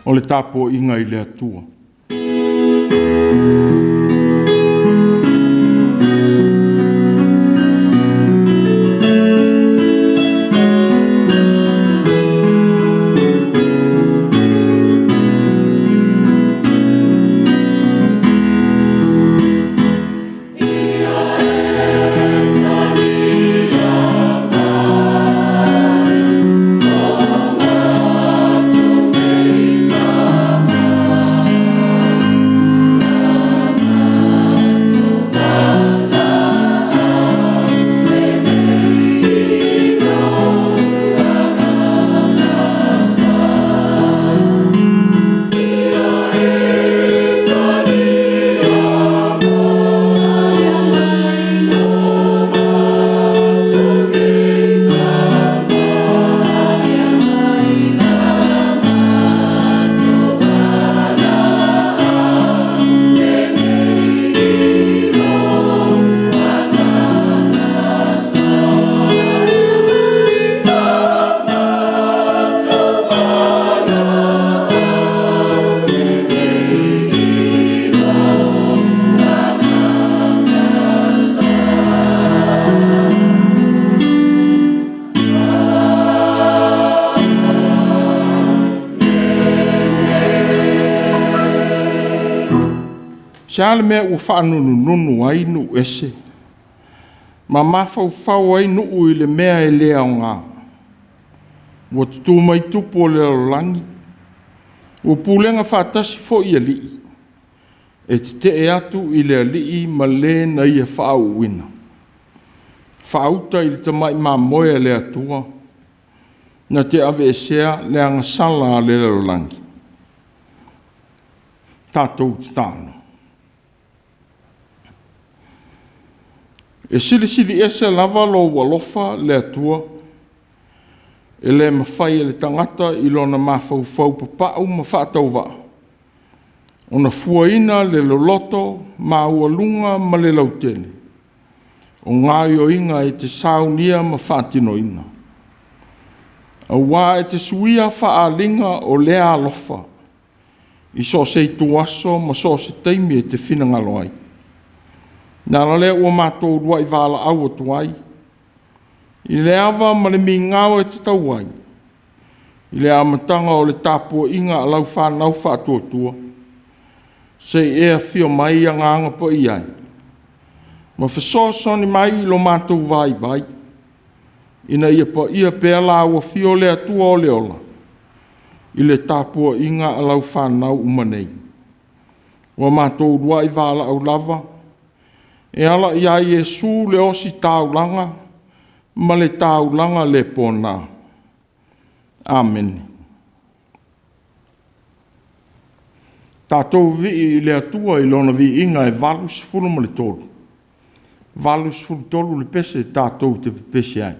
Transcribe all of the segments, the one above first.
O le tapuaiga i le Atua. Se a le mea ua faanunununu ai nuu ese ma mafaufau ai nuu i le mea e le aoga? Ua tutu mai tupu o le lalolagi, ua pulega faatasi foi alii e tetee atu i le Alii ma le na Ia faauuina, faauta i le tamai mamoe a le Atua na te aveesea le agasala a le lalolagi. Tatou tatalo. E silisili ese lava lou alofa le Atua, e le mafai e le tagata i lona mafaufau papa'u ma faatauvaa ona fuaina le loloto maualuga ma le lautele o gaoioiga e te saunia ma faatinoina. Aua e te suia faaaliga o lea alofa i so o se ituaso ma so o se taimi e te finagalo ai. O le ala lea ua matou uluai valaau atu ai i le ava ma le migao e tatau ai, i le amataga o le tapuaiga a lau fanau faatuatua, se i e afio mai, Agaga Paia e, ma fesoasoani mai i lo matou vaivai, ina ia paia pea lau afio le Atua o le ola i le tapuaiga a lau fanau uma nei. Ua matou uluai valaau lava e ala ia Iesu le ositaulaga ma le taulaga le pona. Amene. Tatou vivii i le Atua i Lona viiga e 83, 83 le pese tatou te pepese ai.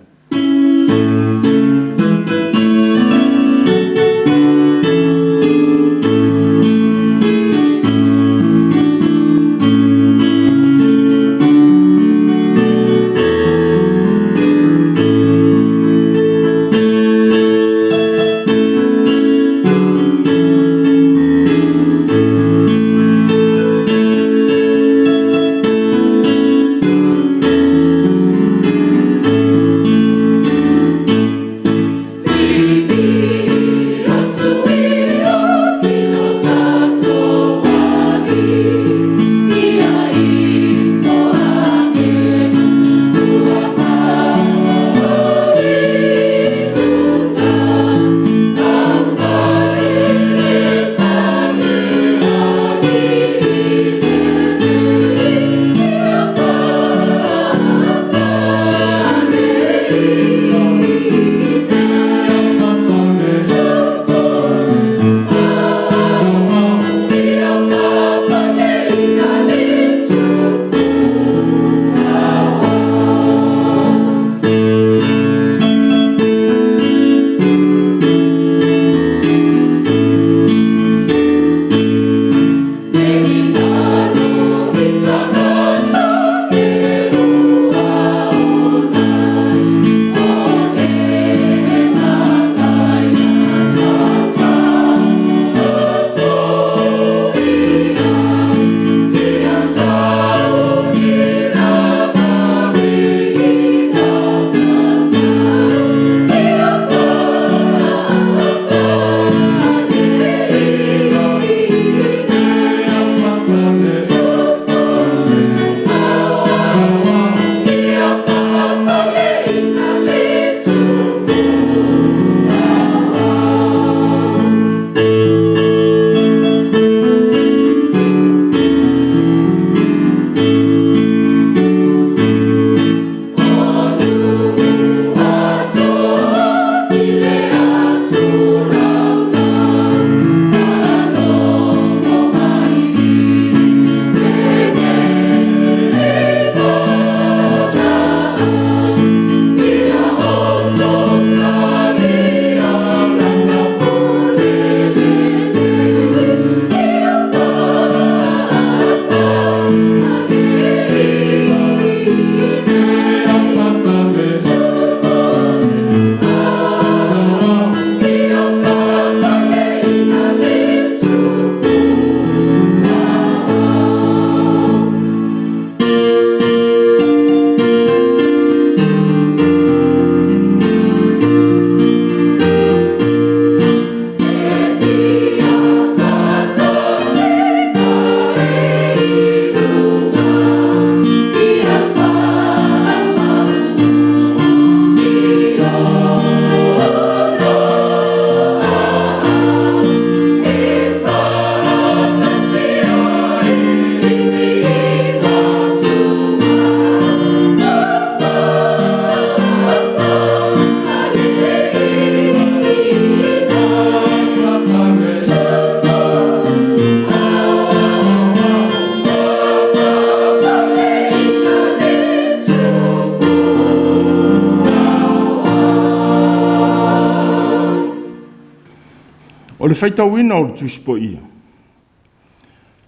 O le faitauina o le Tusi Paia,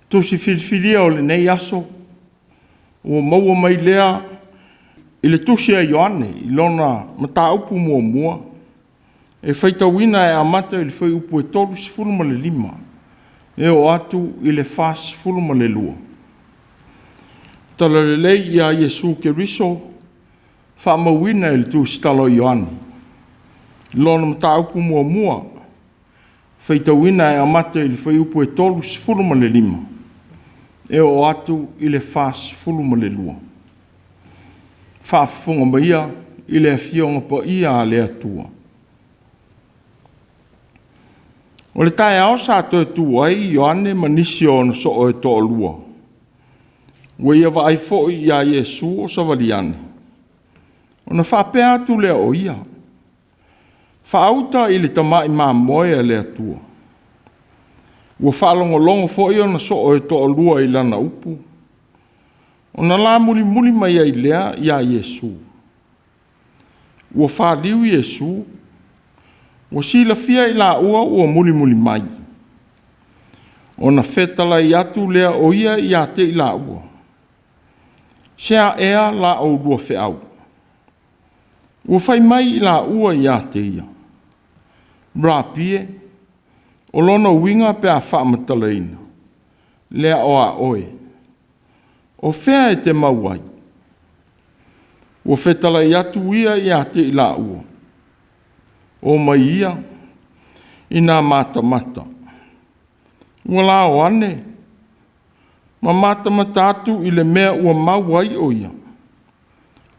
tusi filifilia o lenei aso, ua maua mai lea i le tusi a Ioane i lona mataupu muamua, e faitauina e amata i le fuaiupu e 35 e oo atu i le 42. Talalelei ia Iesu Keriso faamauina i le tusitala o Ioane, lona mataupu muamua, faitauina e amata i le fuaiupu e 35 e oo atu i le 42. Faafofoga maia i le Afioga Paia a le Atua. O le taeao sa toe tu ai Ioane ma nisi o ona soo e toalua, ua ia vaai foi ia Iesu o savali ane, ona faapea atu lea o ia, “Faauta i le tamai mamoe a le Atua.” Ua faalogologo foi ona soo e toalua i lana upu, ona la mulimuli mai ai lea ia Iesu. Ua faliu Iesu, ua silafia e i laua ua mulimuli mai, ona fetalai atu lea o ia ia te i laua, “Se a ea la oulua feau?” Ua fai mai i laua ia te ia, “Rapi e,” o lona uiga pe a faamatalaina, le aoao e, “o fea e te mau ai?” Ua fetalai atu ia ia te i laua, “O mai ia ina matamata.” Ua la o ane ma matamata atu i le mea ua mau ai o ia.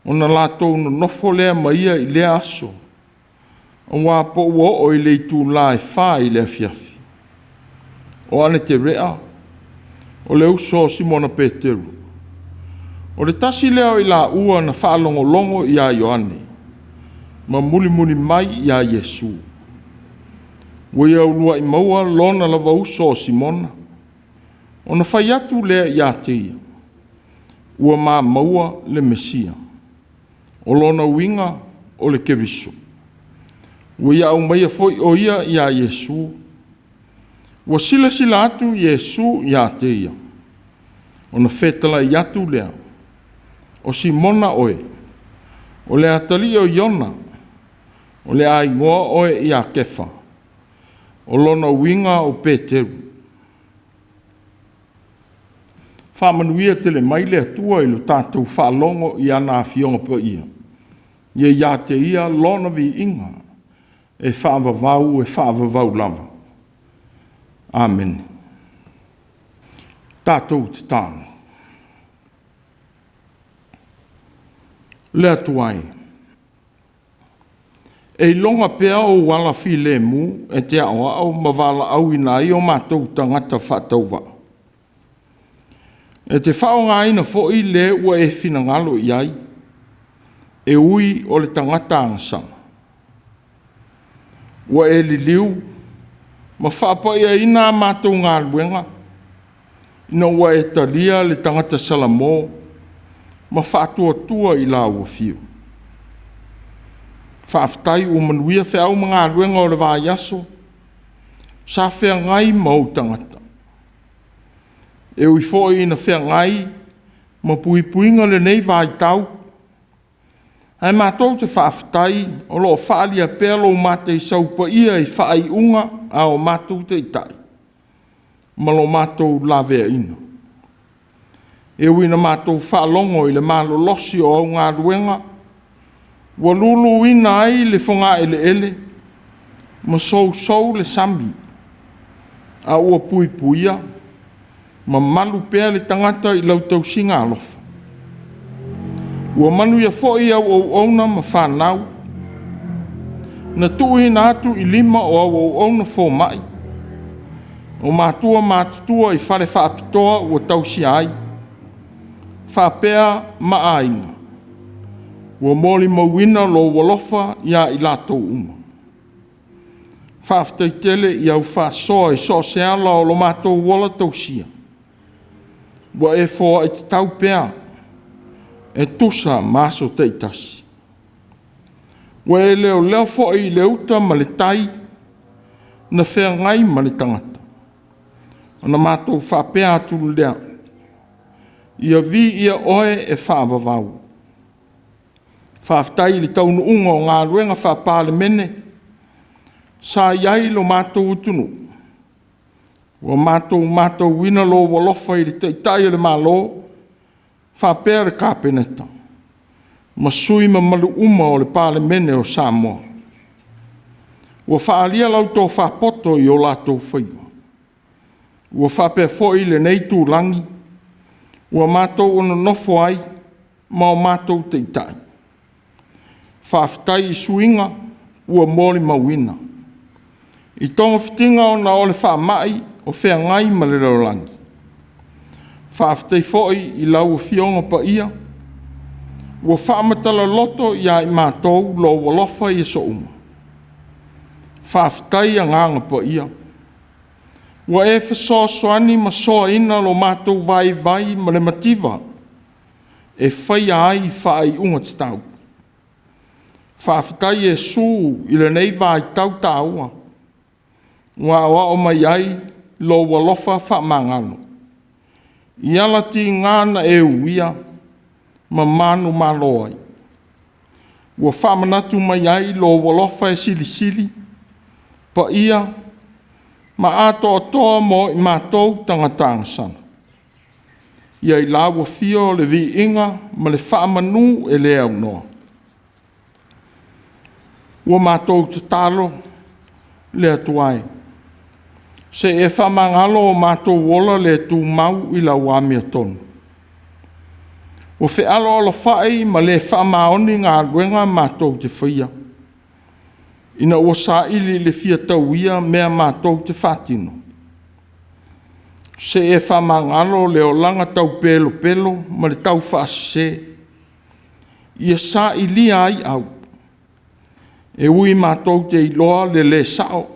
Ona latou nonofo lea ma ia i lea aso, aua po ua oo i le itula e 4 i le afiafi. O Aneterea, o le uso a Simona Peteru, o le tasi lea o i laua na faalogologo ia Ioane ma mulimuli mai ia Iesu. Ua ia uluai maua lona lava uso o Simona, ona fai atu lea ia te ia, “Ua ma maua le Mesia.” O lona uiga o le Keriso. Ua ia aumaia foi o ia ia Iesu. Ua silasila atu Iesu ia te ia, ona fetalai atu lea, “O Simona oe, o le atalii o Iona, o le a igoa oe ia Kefa.” O lona uiga o Peteru. Faamanuia tele mai le Atua i lo tatou faalogo i ana Afioga Paia, ia ia te Ia lona viiga e faavavau e faavavau lava. Amene. Tatou tatalo. Le Atua e, e iloga pea ou ala filemu e te aoao ma valaauina ai o matou tagata faatauvaa. E te faaaogaina foi le ua e finagalo i ai, e ui o le tagata agasala. Ua e liliu ma faapaiaina a matou galuega, ina ua e talia le tagata salamo ma faatuatua i lau afio. Faafetai ua manuia feau ma galuega o le vaiaso sa feagai ma ou tagata. E ui foi ina feagai ma puipuiga lenei vaitau, ae matou te faafetai o lo o faaalia pea lou mataisau paia i faaiuga a o matou taitai ma lo matou laveaiina. E ui ina matou faalogo i le malolosi o au galuega ua luluina ai le fogaeleele ma sousou le sami, a ua puipuia ma malu pea le tagata i lau tausiga alofa. Ua manuia foi au auauna ma fanau na tuuina atu i lima o au auauna fomai, o matua matutua i fale faapitoa ua tausia ai, faapea ma aiga ua molimauina lou alofa ia i latou uma. Faafetai tele i au faasoa i so o se ala o lo matou ola tausia, ua e foai tatau pea e tusa ma aso taitasi. Ua e leoleo foi i le uta ma le tai na feagai ma le tagata, ona matou faapea atu lea, ia viia Oe e faavavau. Faafetai i le taunuuga o galuega faa-Palemene sa i ai lo matou atunuu, ua matou matauina lou alofa i le Taitai o le Malo faapea le Kapeneta ma sui usufono mamalu uma o le Palemene o Samoa. Ua faaalia lau tofa poto i o latou faiva. Ua faapea foi lenei itulagi ua matou nonofo ai ma o matou taitai. Faafetai i suiga ua molimauina i togafitiga ona o le faamai o feagai ma le lalolagi. Faafetai foi i lau Afioga Paia ua faamatala loto ia i matou lou alofa i aso uma. Faafetai Agaga Paia, ua e fesoasoani ma soaina lo matou vaivai ma le mativa e faia ai faaiuga tatau. Faafetai Iesu i lenei vaitau taua ua aoao mai ai lou alofa faamagalo i ala tiga na e uia ma manumalo ai. Ua faamanatu mai ai lou alofa e silisili, paia ma atoatoa mo i matou tagata agasala. Ia i lau afio le viiga ma le faamanu e le aunoa. Ua matou tatalo, le Atua e, se i e faamagalo o matou ola le tumau i lau amiotonu. Ua fealoalofai ma le faamaoni galuega matou te faia, ina ua saili i le fia tauia mea matou te faatino. Se i e faamagalo le olaga taupelopelo ma le taufaasese, ia sailia ai au, e ui matou te iloa le le sao,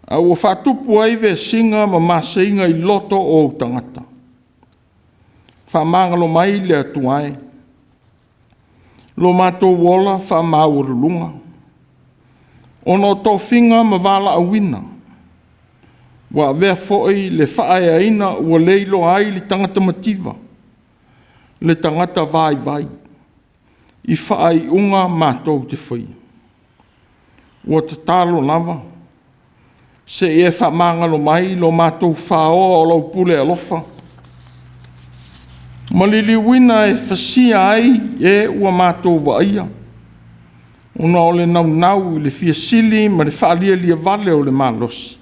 a ua faatupu ai vesiga ma maseiga i loto o ou tagata. Faamagalo mai le Atua e, lo matou ola faamaualuluga, ona o tofiga ma valaauina, ua avea foi le faaeaina ua le iloa ai le tagata mativa, le tagata vaivai, i faaiuga matou te faia. Ua tatalo lava, se i e faamagalo mai lo matou faoa o lau pule alofa, ma liliuina e fasia ai e ua matou vaaia, ona o le naunau i le fia sili ma le faalialiavale o le malosi.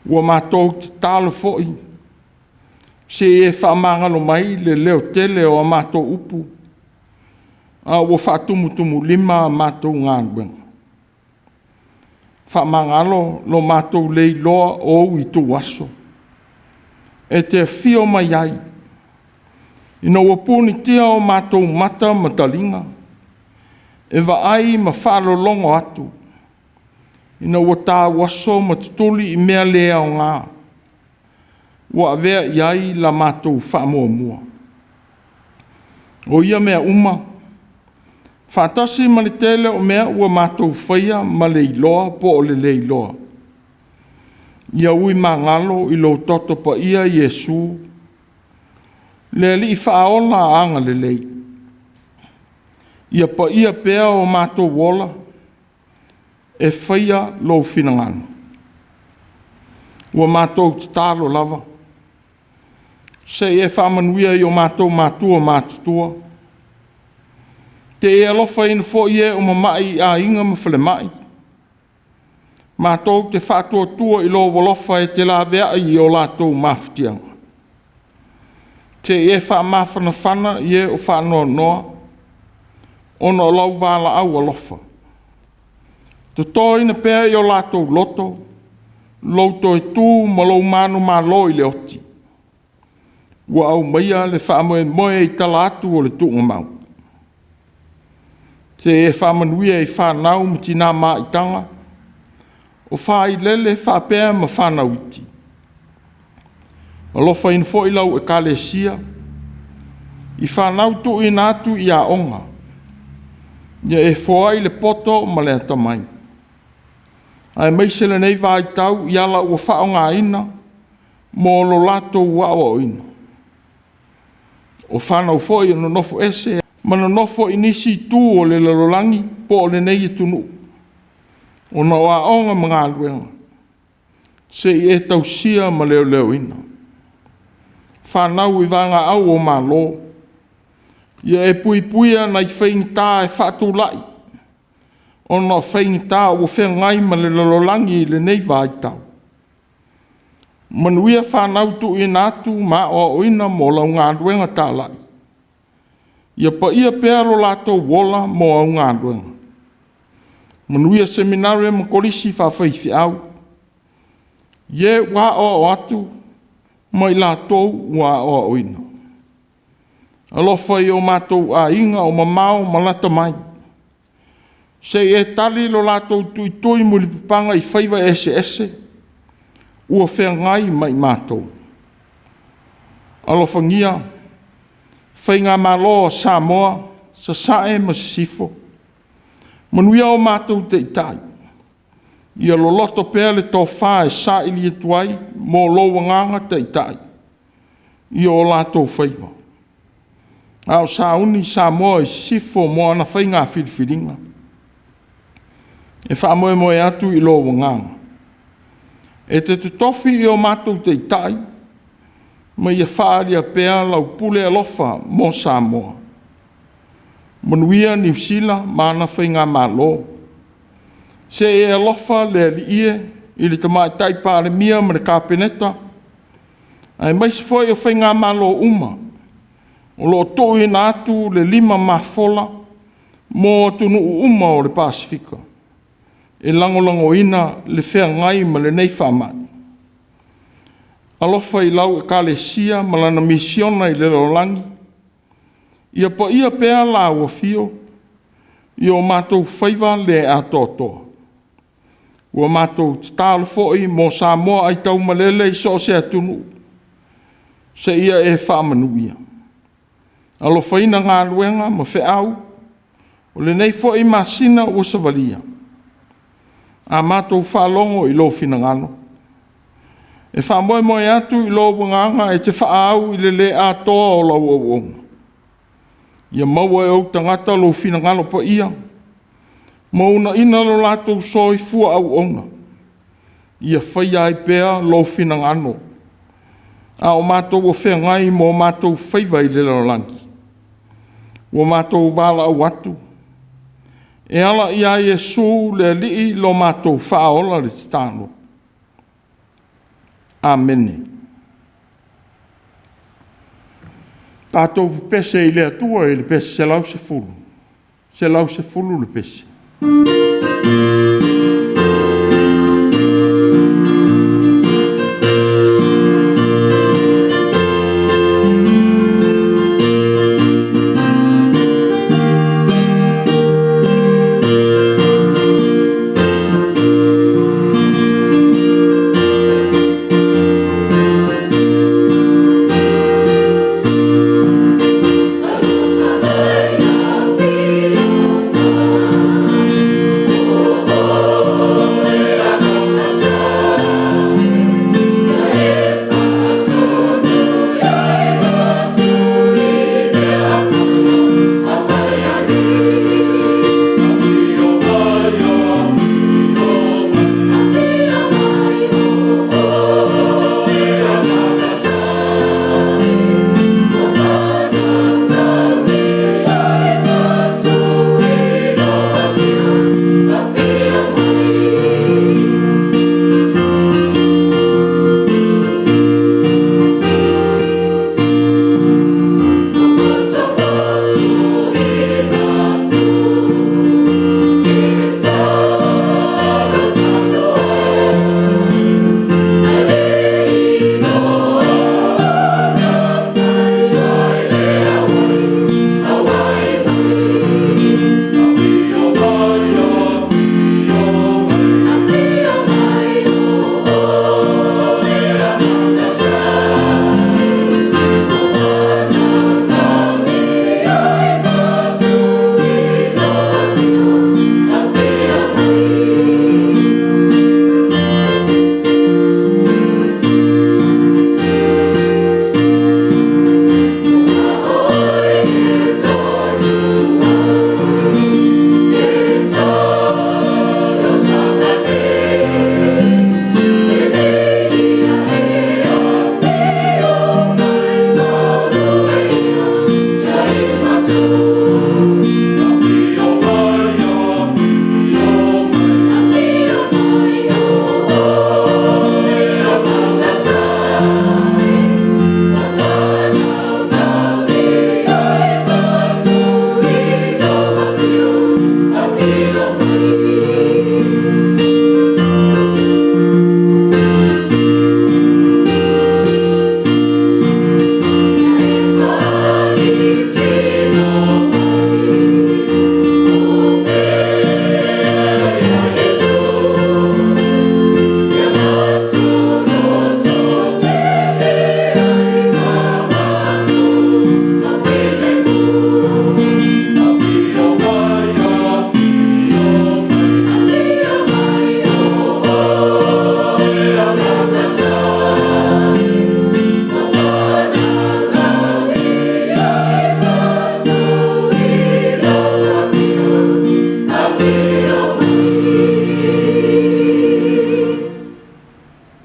Ua matou tatalo foi, se i e faamagalo mai le leotele o a matou upu, a ua faatumutumulima a matou galuega. Faamagalo lo matou le iloa o ou ituaso, e te afio mai ai, ina ua punitia o matou mata ma taliga, e vaai ma faalologo atu, ina ua tauaso ma tutuli i mea le aoga, ua avea i ai la matou faamuamua. O ia mea uma, faatasi ma le tele o mea ua matou faia ma le iloa po o le le iloa, ia ui magalo i lou toto paia Iesu, le Alii faaola agalelei, ia paia pea o matou ola e faia lou finagalo. Ua matou tatalo lava, se i e faamanuia i o matou matua matutua, te i e alofaina foi e o mamai i aiga ma falemai. Matou te faatuatua i lou alofa e te laveai i o latou mafatiaga. Se i e faamafanafana i e o faanoanoa ona o lau valaau alofa. Totoina pea i o latou loto lou toe tu ma lou manumalo i le oti, ua aumaia le faamoemoe i tala atu o le tuugamau. Se i e faamanuia i fanau ma tina maitaga, o failele faapea ma fanau iti. Alofaina foi lau Ekalesia i fanau tuuina atu i aoga, ia e foai le poto ma le atamai. Aemaise lenei vaitau i ala ua faaaogaina mo lo latou aoaoina. O fanau foi o nonofo ese ma nonofo i nisi itu o le lalolagi po o lenei atunuu, ona o aoga ma galuega, se i e tausia ma leoleoina. Fanau i vaegaau o Malo, ia e puipuia nai faigata e faatulai ona o faigata ua feagai ma le lalolagi i lenei vaitau. Manuia fanau tuuina atu ma aoaoina mo lau galuega talai, ia paia pea lo latou ola mo au galuega. Manuia Seminare ma Kolisi Faafaifeau, i e ua aoao atu ma i latou ua aoaoina. Alofa i o matou aiga o mamao ma lata mai, se i e tali lo latou tuitui mulipapaga i faiva eseese ua feagai ma i matou. Alofagia Faigamalo a Samoa, Sasae ma Sisifo, manuia o matou Taitai, ia loloto pea le tofa e saili atu ai mo lou Agaga Taitai i o latou faiva, a o sauni Samoa i Sisifo mo ana faiga filifiliga. E faamoemoe atu i lou Agaga e te totofi i o matou Taitai ma ia faaalia pea lau pule alofa mo Samoa. Manuia Niu Sila ma ana Faigamalo, se i e alofa le Alii e i le Tamaitai Palemia ma le Kapeneta, aemaise foi o Faigamalo uma o lo o tuuina atu le lima mafola mo atunuu uma o le Pasefika e lagolagoina le feagai ma lenei faamai. Alofa i lau Ekalesia ma lana misiona i le lalolagi, ia paia pea lau afio i o matou faiva le atoatoa. Ua matou tatalo foi mo Samoa aitaumalele i so o se atunuu, seia e faamanuia. Alofaina galuega ma feau o lenei foi masina ua savalia, a matou faalogo i lou finagalo, e faamoemoe atu i lou Agaga e te faaau i le le atoa o lau auauna, ia maua e ou tagata lou finagalo paia ma uunaia lo latou soifua auauna ia faia ai pea lou finagalo a o matou o feagai ma o matou faiva i le lalolagi. Ua matou valaau atu e ala ia Iesu le Alii lo matou Faaola le tatalo. Amene. Tatou pepese i le Atua i le pese 110, 110 le pese. Alofa mai afio mai, o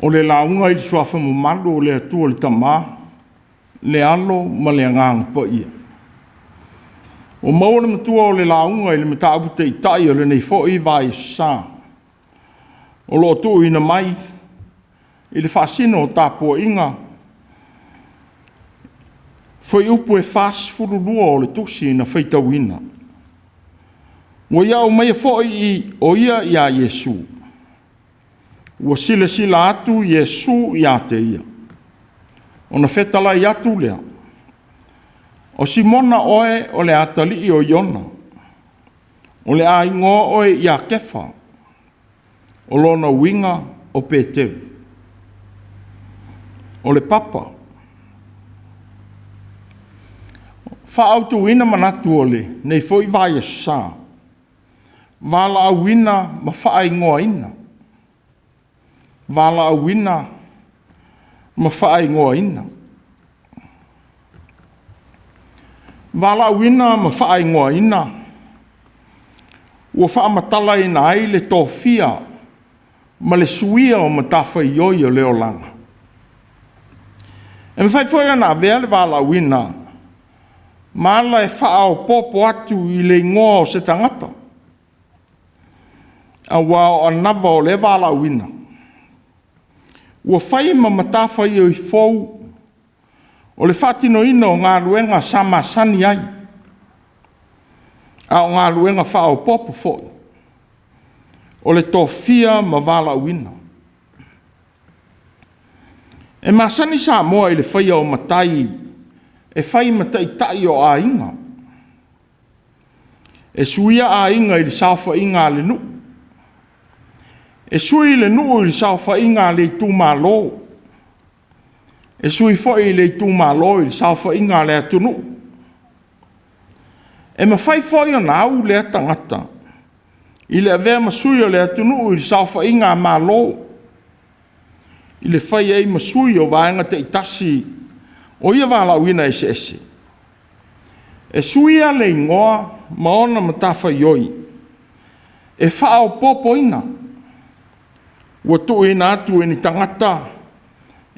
O le lauga i le suafa mamalu o le Atua le Tama, le Alo ma le Agaga Paia. Ua maua le matua o le lauga i le mataupu taitai o lenei foi vaiaso sa, o lo o tuuina mai i le faasino o tapuaiga fuaiupu e 42 o le tusi na faitauina. Ua ia aumaia foi o ia ia Iesu, ua silasila atu Iesu ia te ia, ona fetalai atu lea, “O Simona oe o le atalii o Iona, o le a igoa oe ia Kefa,” o lona uiga o Peteru, o le papa. Faaautuina manatu o lenei foi vaiaso sa, valaauina ma faaigoaina. Valaauina ma faaigoaina. Valaauina ma faaigoaina ua faamatalaina ai le tofia ma le suia o matafaioi o le olaga. E mafai foi ona avea le valaauina ma ala e faaopoopo atu i le igoa o se tagata, aua o anava o lea valaauina ua fai ma matafaioi fou o le faatinoina o galuega sa masani ai, a o galuega faaopoopo foi o le tofia ma valaauina. E masani Samoa i le faia o matai e fai ma taitai o aiga, e suia aiga i le saofaiga a le nuu, e sui le nuu i le saofaiga a le itumalo, e sui foi le itumalo i le saofaiga a le atunuu. E mafai foi ona au lea tagata i le avea ma sui o le atunuu i le saofaiga a Malo, i le fai ai ma sui o vaega taitasi o ia valaauina eseese, e suia le igoa ma ona matafaioi e faaopoopoina, ua tuuina atu i ni tagata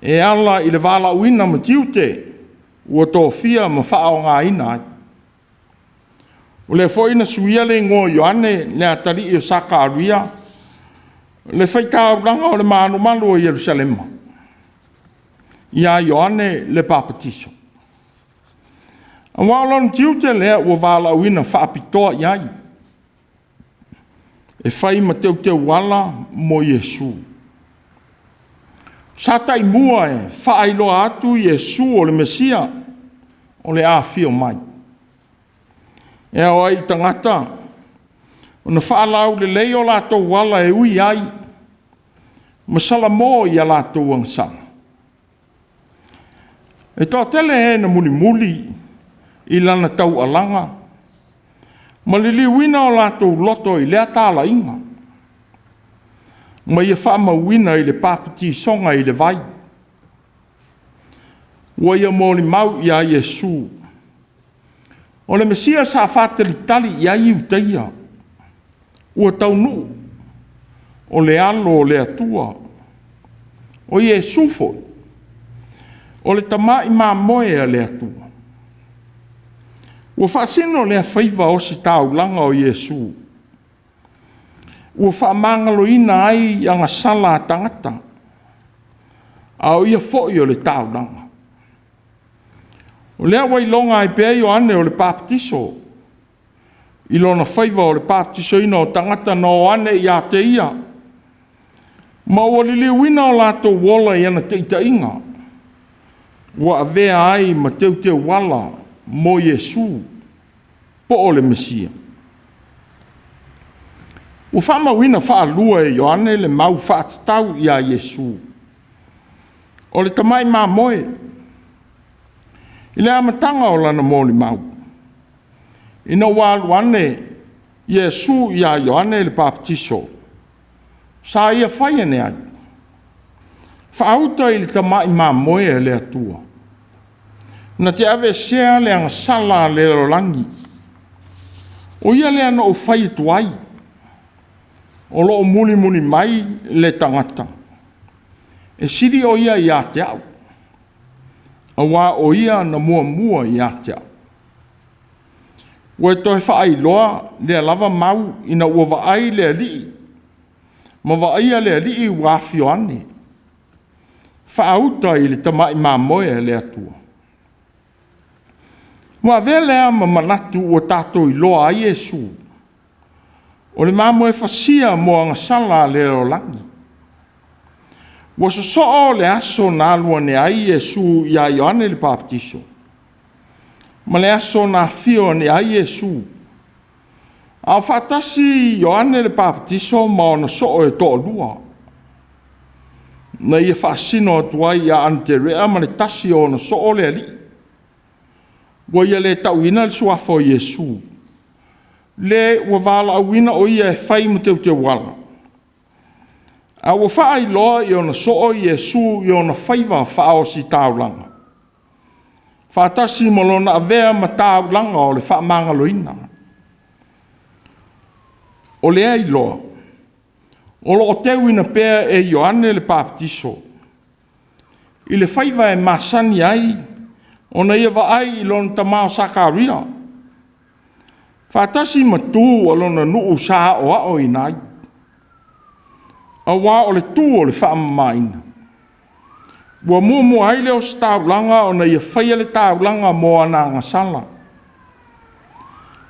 e ala i le valaauina ma tiute ua tofia ma faaaogaina ai. O lea foi na suia le igoa o Ioane le atalii o Sakaria, le faitaulaga o le malumalu o Ierusalema, ia Ioane le Papatiso. Aua o lona tiute lea ua valaauina faapitoa i ai, e fai ma teuteuala mo Iesu. Sa taimua e faailoa atu Iesu o le Mesia o le a afio mai. E ao ai i tagata ona faalaulelei o latou ala e ui ai, ma salamo i a latou agasala. E toatele e na mulimuli i lana taualaga ma liliuina o latou loto i lea talaiga, ma ia faamauina i le papatisoga i le vai, ua ia molimau ia Iesu, o le Mesia sa faatalitali i ai Iutaia, ua taunuu, o le Alo o le Atua. O Iesu foi, o le Tamai Mamoe a le Atua. Ua faasino lea faiva ositaulaga o Iesu, ua faamagaloina ai agasala a tagata, a o Ia foi o le taulaga. O lea ua iloga ai pea Ioane o le Papatiso i lona faiva o le papatisoina o tagata na o ane ia te ia, ma ua liliuina o latou ola i ana taitaiga, ua avea ai ma teuteuala mo Iesu, po o le Mesia. Ua faamauina faalua e Ioane le mau faatatau ia Iesu, o le tamai mamoe, i le amataga o lana molimau, ina ua alu ane Iesu ia Ioane le Papatiso, sa ia fai ane ai, faauta i le tamai mamoe a le Atua, na te aveesea le agasala a le lalolagi. O ia lea na ou fai atu ai, o lo o mulimuli mai le tagata, E sili o ia ia te au, auā o ia na muamua ia te au. Ua toe faailoa lea lava mau ina ua vaai le Alii ma vaaia le Alii ua afio ane, faauta i le tamai mamoe a le Atua. Ua avea lea ma manatu ua tatou iloa ai Iesu, o le mamoe fasia mo agasala a le lalolagi. Ua sosoo le aso na alu ane ai Iesu ia Ioane le Papatiso, ma le aso na afio ane ai Iesu, a o faatasi Ioane le Papatiso ma ona soo e toalua, na ia faasino atu ai ia Anaterea ma le tasi o ona soo le Alii. Ua ia le tauina le suafa o Iesu, le ua valaauina o ia e fai ma teuteuala, a ua faailoa i ona soo Iesu i ona faiva faaositaulaga, faatasi ma lona avea ma taulaga o le faamagaloina. O lea iloa o lo o teuina pea e Ioane le Papatiso i le faiva e masani ai ona ia vaai i lona tama o Sakaria, faatasi ma tu a lona nuu sa aoaoina ai, aua o le tu o le faamamaina, ua muamua ai le ositaulaga ona ia faia le taulaga mo ana agasala,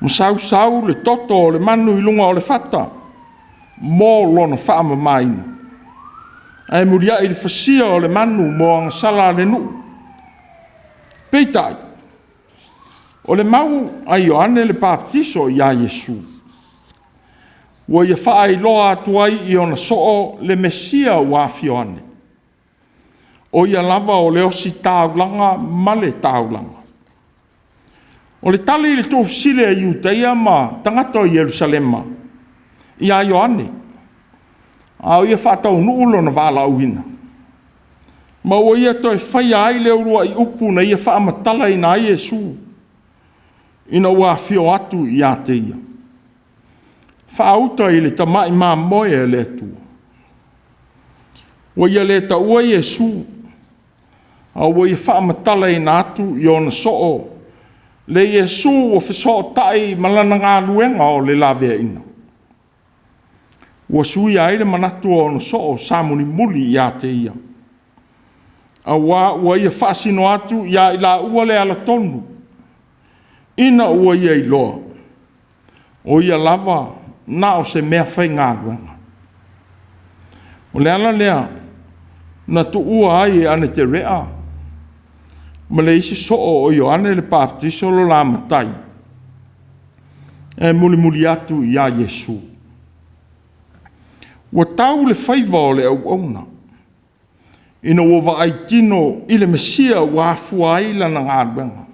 ma sausau le toto o le manu i luga o le fata mo lona faamamaina, ae muliai le fasia o le manu mo agasala a le nuu. Peitai, o le mau a Ioane le Papatiso ia Iesu, ua ia faailoa atu ai i ona soo le Mesia ua afio ane, o ia lava o le ositaulaga ma le taulaga. O le tali i le tuufesili a Iutaia ma tagata o Ierusalema ia Ioane, a o ia faataunuu lona valaauina, ma ua ia toe faia ai le uluai upu na ia faamatalaina ai Iesu, ina ua afio atu ia te ia, faauta i le tamai mamoe a le Atua. Ua ia le taua Iesu, a ua ia faamatalaina atu i ona soo le Iesu ua fesootai ma lana galuega o le laveaiina. Ua suia ai le manatu o ona soo sa mulimuli ia te ia, auā ua ia faasino atu ia i laua le alatonu, ina ua ia iloa, o ia lava na o se meafaigaluega. O le ala lea na tuua ai e Aneterea ma le isi soo o Ioane le Papatiso lo la matai, e mulimuli atu ia Iesu. Ua tau le faiva o le auauna, ina ua vaai tino i le Mesia ua afua ai lana galuega.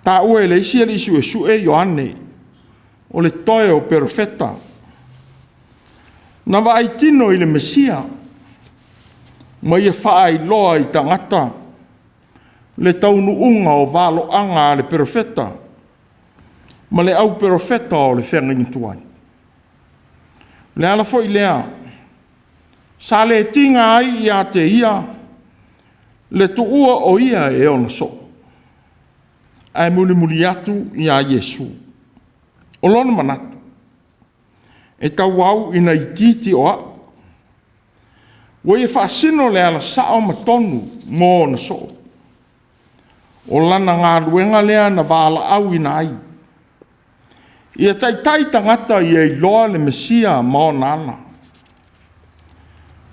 Taua e le isi alii suesue Ioane o le toe o Perofeta. Na vaai tino i le Mesia, ma ia faailoa i tagata le taunuuga o valoaga a le Perofeta ma le au Perofeta o le feagaiga tuai. O le ala foi lea sa le tiga ai ia te ia le tuua o ia e ona soo, ae mulimuli atu ia Iesu. O lona manatu, e tauau ina itiiti o au, ua ia faasino le ala sao ma tonu mo ona soo. O lana galuega lea na valaauina ai, ia taitai tagata ia iloa le Mesia ma ona ala.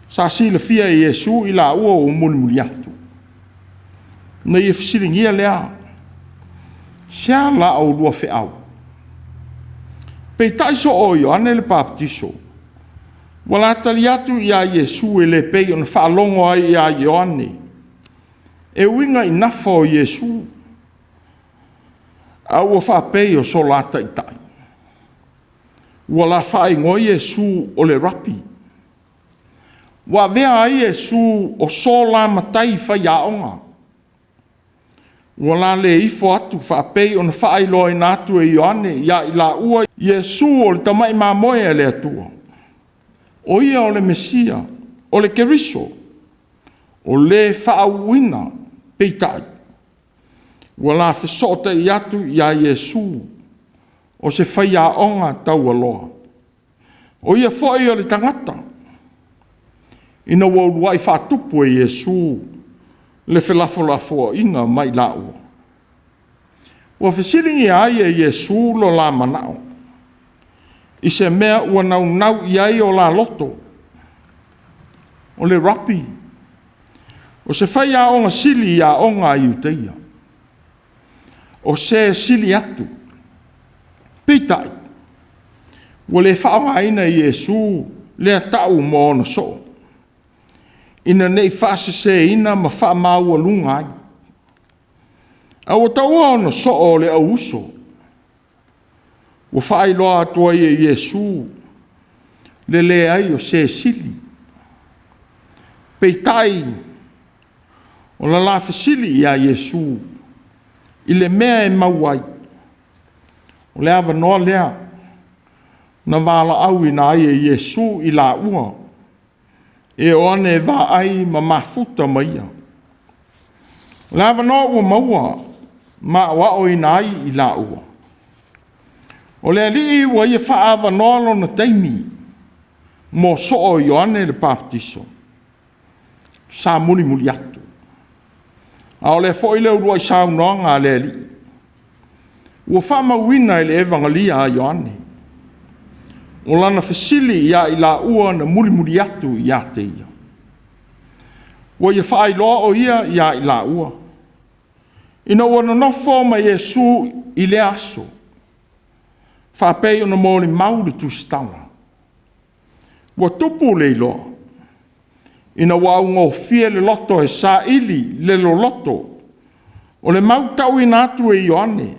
Sa silafia e Iesu i laua ua mulimuli atu, na ia fesiligia lea, “Se a la oulua feau?” Peitai soo o Ioane le Papatiso, ua la tali atu ia Iesu e le pei ona faalogo ai ia Ioane, e uiga i nafa o Iesu, a ua faapei o so la taitai. Ua la faaigoa Iesu o le Rapi. Ua avea ai Iesu o so la matai faiaoga. Ua la le ifo atu faapei ona faailoaina atu e Ioane ia i laua Iesu o le tamai mamoe a le Atua. O ia o le Mesia o le Keriso, o le faauuina, peitai, ua la fesootai atu ia Iesu o se faiaoga taualoa. O ia foi o le tagata ina ua uluai faatupu e Iesu le felafolafoaiga ma i laua, ua fesiligia ai e Iesu lo la manao i se mea ua naunau i ai o la loto. O le Rapi, o se faiaoga sili i aoga a Iuteia, o se sili atu. Peitai, ua le faaaogaina e Iesu lea ta'u mo ona soo, ina ne i faaseseina ma faamaualuga ai, a ua taua ona soo o le au uso. Ua faailoa atu ai e Iesu le leai o se sili. Peitai, o le la fesili ia Iesu i le mea e mau ai, o le avanoa lea na valaauina ai e Iesu i laua e o ane vaai ma mafuta ma ia. O le avanoa ua maua ma aoaoina ai i laua. O le Alii ua ia faaavanoa lona taimi mo soo o Ioane le Papatiso, sa mulimuli atu. A o lea foi le uluai saunoaga a le Alii, ua faamauina i le Evagalia a Ioane, o lana fesili ia i laua na mulimuli atu ia te ia. Ua ia faailoa o ia ia i laua, ina ua nonofo ma Iesu i lea aso, faapei ona molimau le Tusitala. Ua tupu le iloa, ina ua augofie le loto e saili le loloto o le mau tauina atu e Ioane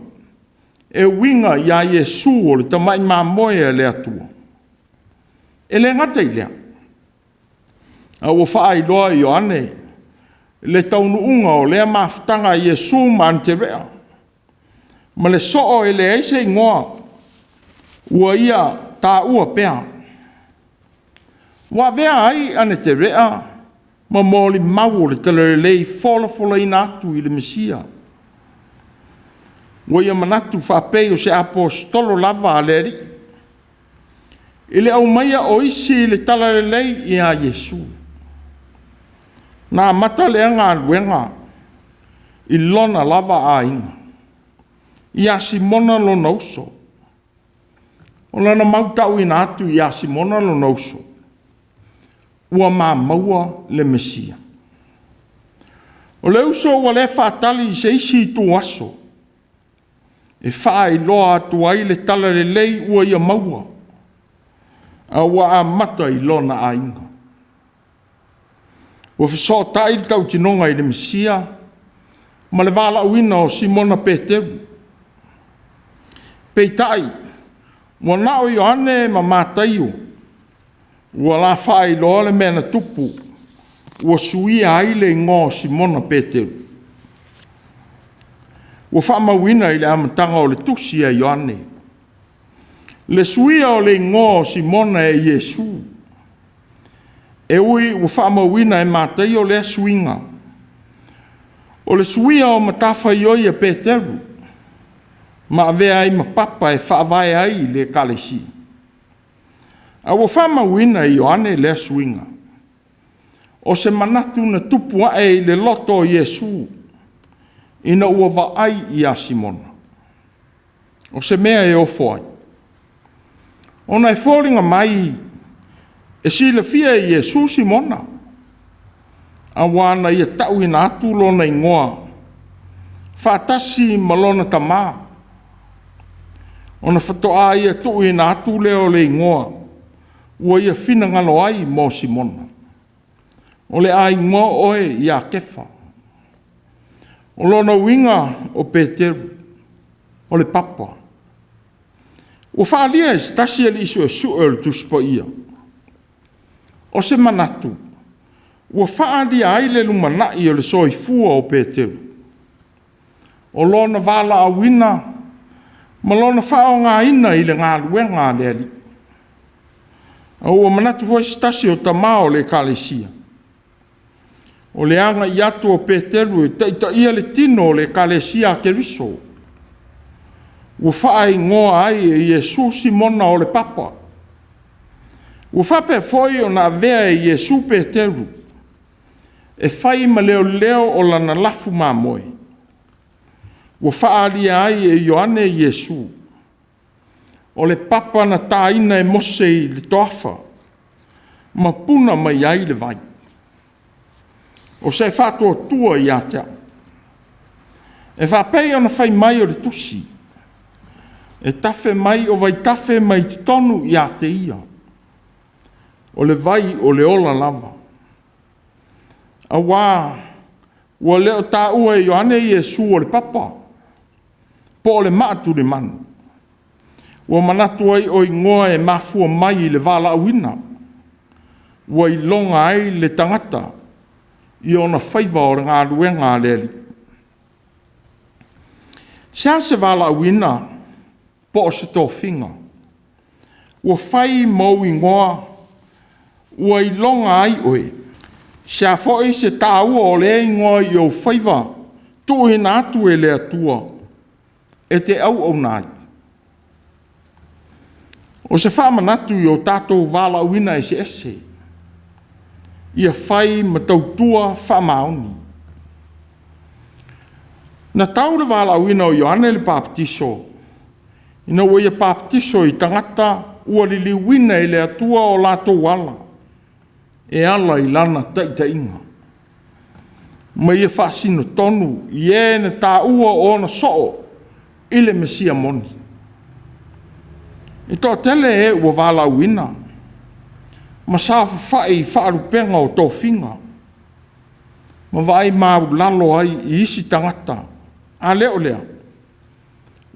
e uiga ia Iesu o le tamai mamoe a le Atua. E le gata i lea, a ua faailoa e Ioane le taunuuga o lea mafutaga a Iesu ma Anaterea, ma le soo e leai se igoa ua ia taua pea. Ua avea ai Anaterea ma molimau o le Talalelei folafolaina atu i le Mesia. Ua ia manatu faapei o se Aposetolo lava a le Alii, i le aumaia o isi i le Talalelei ia Iesu. Na amata lea galuega i lona lava aiga, ia Simona lona uso. O lana mau tauina atu ia Simona lona uso, ua ma maua le Mesia. O le uso ua le faatali i se isi ituaso e faailoa atu ai le talalelei ua ia maua, a ua amata i lona aiga. Ua fesootai le tautinoga i le Mesia ma le valaauina o Simona Peteru. Peitai, ua na o Ioane ma Mataio ua la faailoa le mea na tupu ua suia ai le igoa o Simona Peteru. Ua faamauina i le amataga o le tusi a Ioane le suia o le igoa o Simona e Iesu. E ui ua faamauina e Mataio lea suiga, o le suia o matafaioi a Peteru ma avea ai ma papa e faavae ai le Ekalesia. A ua faamauina e Ioane lea suiga, o se manatu na tupu ae i le loto o Iesu ina ua vaai ia Simona, o se mea e ofo ai, ona e foliga mai e silafia e Iesu Simona, aua na ia tauina atu lona igoa faatasi ma lona tama, ona faatoa ia tuuina atu lea o le igoa ua ia finagalo ai mo Simona. O le a igoa oe ia Kefa. O lona uiga o Peteru, o le papa. Ua faaalia e se tasi alii suesue o le Tusi Paia, o se manatu ua faaalia ai le lumanai o le soifua o Peteru, o lona valaauina ma lona faaaogaina i le galuega a le Alii. A ua manatu foi se tasi o tamā o le Ekalesia, o le agai atu o Peteru e taitaia le tino o le Ekalesia a Keriso, ua faaigoa ai e Iesu Simona o le Papa. Ua faapea foi ona avea e Iesu Peteru e fai ma leoleo o lana lafu mamoe, ua faaalia ai e Ioane Iesu, o le papa na taina e Mose i le toafa ma puna mai ai le vai. O se faatuatua ia te au, e faapei ona fai mai o le Tusi, “E tafe mai o vaitafe mai totonu ia te ia, o le vai o le ola lava.” Aua ua le o taua e Ioane Iesu o le papa po o le maa tulimanu. Ua manatu ai o igoa e mafua mai i le valaauina, ua iloga ai le tagata i ona faiva o le galuega a le Alii. Se a se valaauina po o se tofiga ua fai ma ou igoa ua iloga ai oe? Se a foi se taua o lea igoa i ou faiva tuuina atu e le Atua e te auauna ai? O se faamanatu i o tatou valaauina eseese, ia fai ma tautua faamaoni. Na tau le valaauina o Ioane le Papatiso, ina ua ia papatiso i tagata ua liliuina e le Atua o latou ala e ala i lana taitaiga, ma ia faasino tonu i e na taua o ona soo i le Mesia moni. E toatele e ua valaauina ma saofafai i faalupega o tofiga, ma vaai maualalo ai i isi tagata, a le o lea,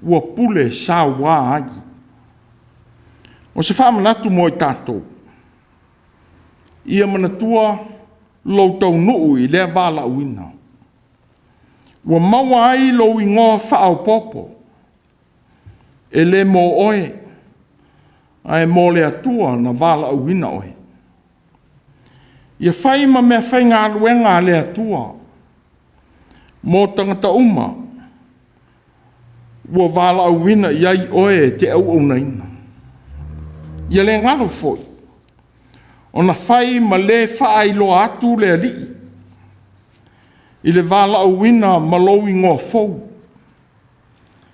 ua pule saua ai. O se faamanatu mo i tatou, ia manatua lou taunuu i lea valaauina, ua maua ai lou igoa faaopoopo. E le mo oe, ae mo le Atua na valaauina oe. Ia fai ma meafaigaluega a le Atua mo tagata uma ua valaauina i ai oe e te auaunaina. Ia le galo foi ona fai ma le faailoa atu le Alii i le valaauina ma lou igoa fou,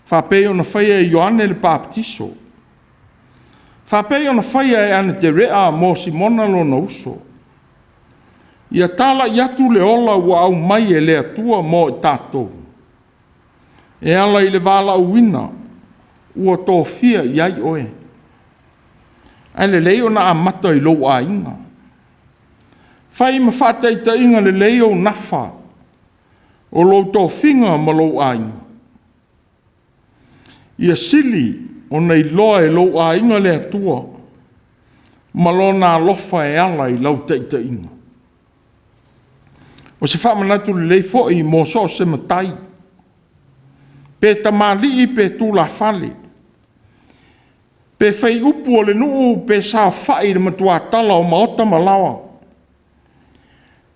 faapei ona faia e Ioane le Papatiso, faapei ona faia e Anaterea mo Simona lona uso. Ia talai atu le ola ua aumai e le Atua mo i tatou, e ala i le valaauina ua tofia i ai oe. Ae lelei ona amata i lou aiga. Fai ma faataitaiga lelei ou nafa o lou tofiga ma lou aiga. Ia sili ona iloa e lou aiga le Atua ma Lona alofa e ala i lau taitaiga. O se faamanatu lelei foi mo so o se matai, pe tamalii pe tulafale, pe faiupu o le nuu pe saofai i le matuatala o maota ma laoa,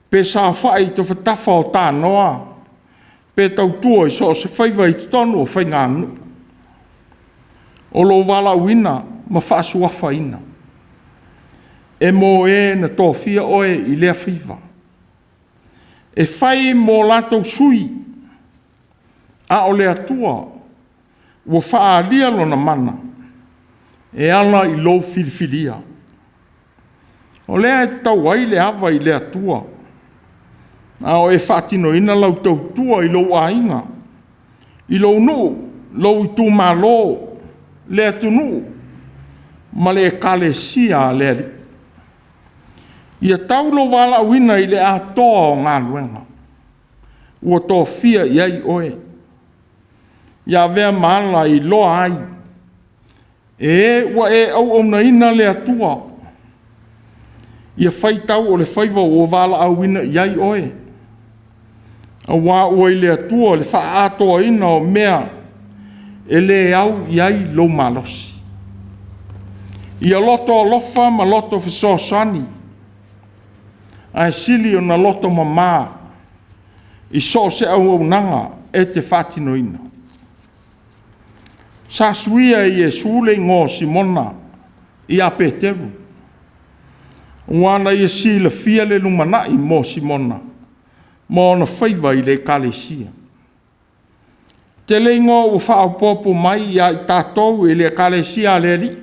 pe saofai i tafatafa o tanoa, pe tautua i so o se faiva i totonu o faiganuu. O lou valaauina ma faasuafaina, e mo e na tofia oe i lea faiva, e fai mo latou sui, a o le Atua ua faaalia lona mana e ala i lou filifilia. O lea e tatau ai le ava i le Atua, a o e faatinoina lau tautua i lou aiga, i lou nuu, lou itumalo, le atunuu ma le Ekalesia a le Alii. Ia tau lou valaauina i le atoa o galuega ua tofia i ai oe. Ia avea ma ala e iloa ai e e ua e auaunaina le Atua. Ia faitau o le faiva ua valaauina i ai oe, aua ua i le Atua le faaatoaina o mea e le au i ai lou malosi. Ia loto alofa ma loto fesoasoani, ae sili ona loto mama i so o se auaunaga e te faatinoina. Sa suia e Iesu le igoa o Simona ia Peteru, aua na ia silafia le lumanai mo Simona ma ona faiva i le Ekalesia. Tele igoa ua faaopoopo mai ia i tatou e le Ekalesia a le Alii,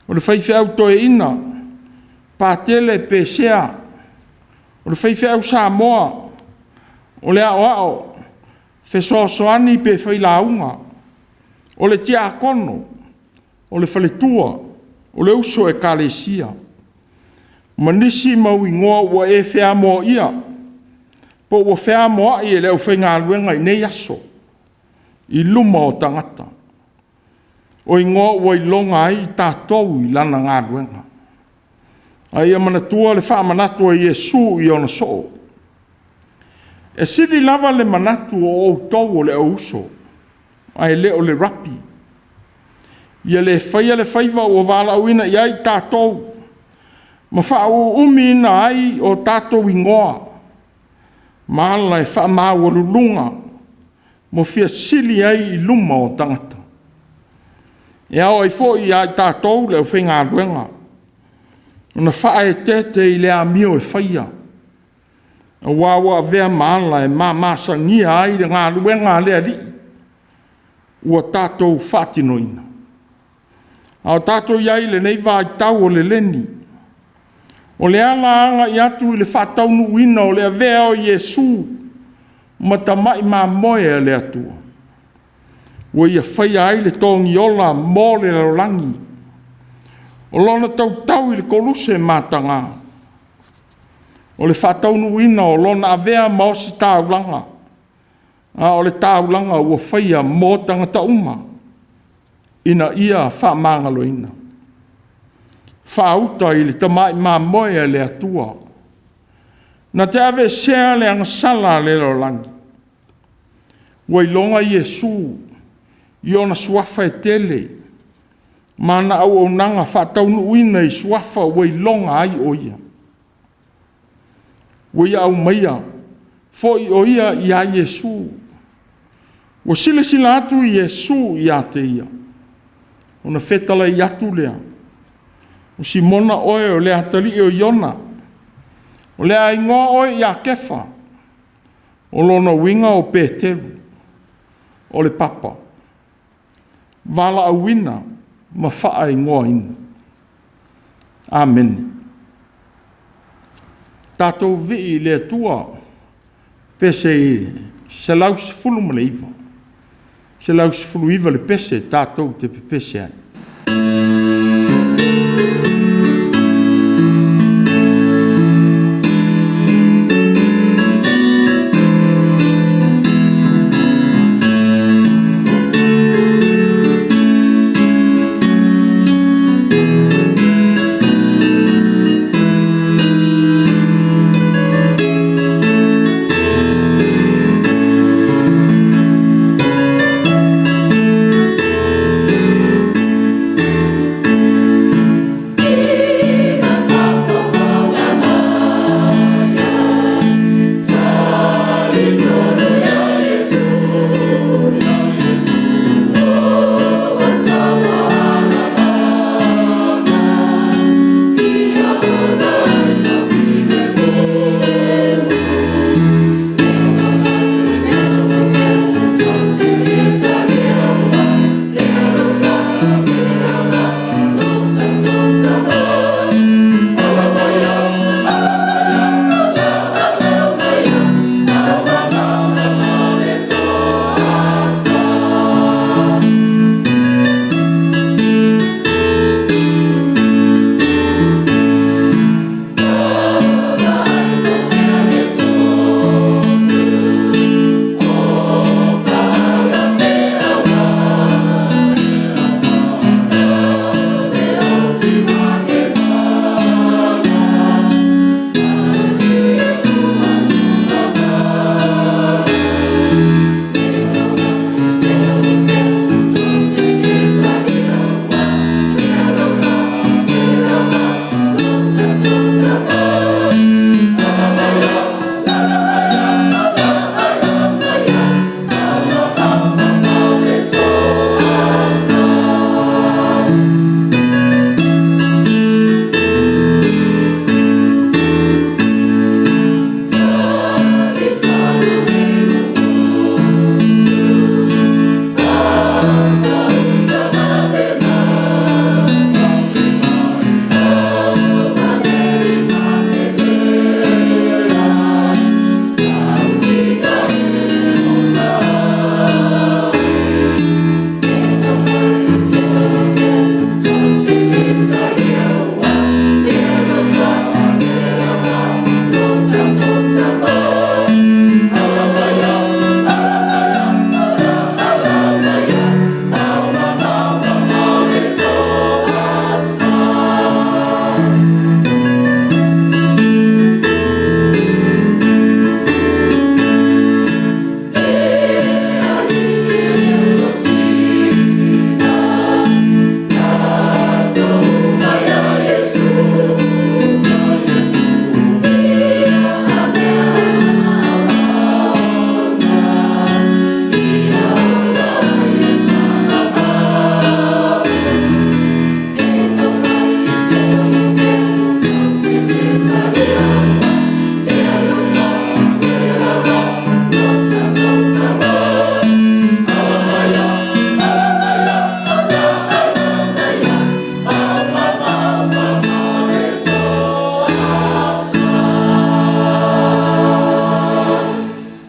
o le faifeau toeaina, Patele, Pesea, o le faifeau Samoa, o le Aoao Fesoasoani pe Failauga, o le Tiakono, o le Faletua, o le uso Ekalesia, ma nisi mau igoa ua e feamoaia po ua feamoai e le aufaigaluega i nei aso i luma o tagata. O igoa ua iloga ai i tatou i lana galuega. A ia manatua le faamanatu a Iesu i ona soo, “E sili lava le manatu o outou o le auuso, ae le o le rapi. Ia le faia le faiva ua valaauina i ai i tatou, ma faaumiumiina ai o tatou igoa ma ala e faamaualuluga ma fia sili ai i luma o tagata. E ao ai foi ia i tatou le aufaigaluega ona faaeteete i le amio e faia, aua ua avea ma ala e mamasagia ai le galuega a le Alii ua tatou faatinoina. A o tatou i ai i lenei vaitau o lelegi, o le ala agai atu i le faataunuuina o le avea o Iesu ma tamai mamoe a le Atua, ua Ia faia ai le togiola mo le lalolagi, o Lona tautau i le koluse mataga, o le faataunuuina o Lona avea ma ositaulaga, a o le taulaga ua faia mo tagata uma ina ia faamagaloina. Faauta i le tamai mamoe a le Atua, na te aveesea le agasala a le lalolagi. Ua iloga Iesu i ona suafa e tele ma ana auaunaga faataunuuina i suafa ua iloga ai o Ia. Ua ia aumaia foi o Ia ia Iesu. Ua silasila atu Iesu ia te ia, ona fetalai atu lea, “O Simona oe o le atalii o Iona, o le a igoa oe ia Kefa.” O lona uiga o Peteru, o le papa, valaauina ma faaigoaina. Amene. Tatou vivii i le Atua, pese 119, 119 le pese tatou te pepese ai.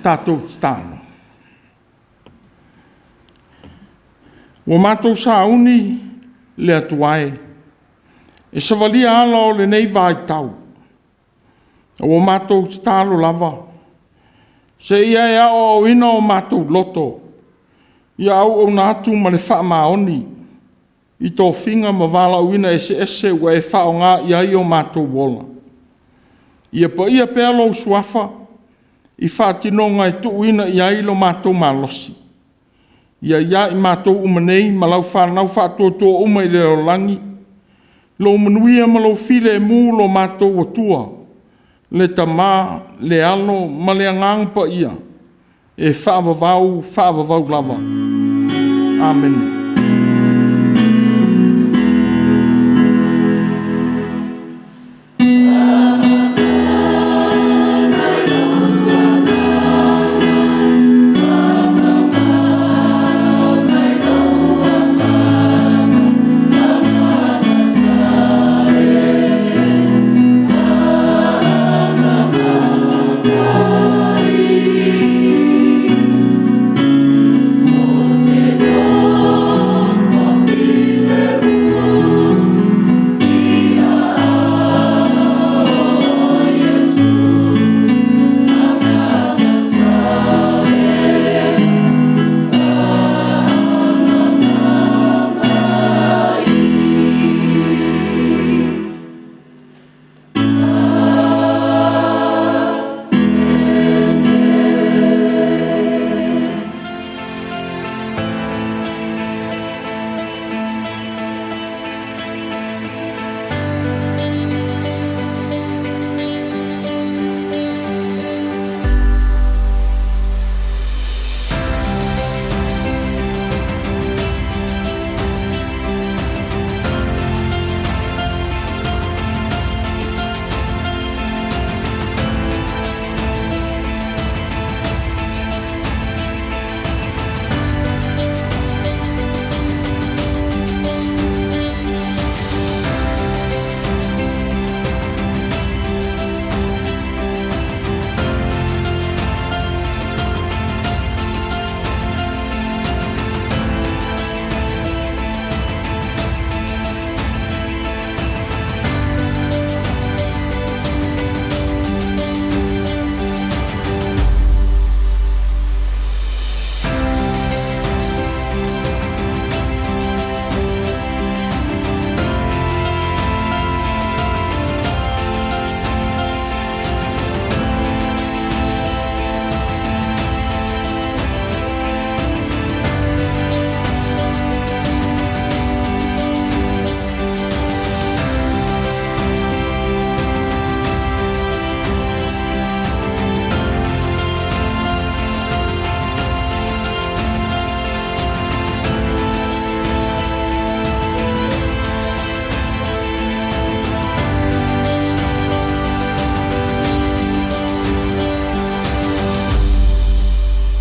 Tatou tatalo. Ua matou sauni le Atua e, e savalia ala o lenei vaitau, a ua matou tatalo lava, seia e aoaoina o matou loto ia auauna atu ma le faamaoni i tofiga ma valaauina eseese ua e faaaoga i ai o matou ola. Ia paia pea lou Suafa i faatinoga e tuuina i ai lo matou malosi. Ia i ai matou uma nei ma lau fanau faatuatua uma i le lalolagi lou manuia ma lou filemu, lo matou Atua, le Tama, le Alo ma le Agaga Paia, e faavavau faavavau lava. Amene.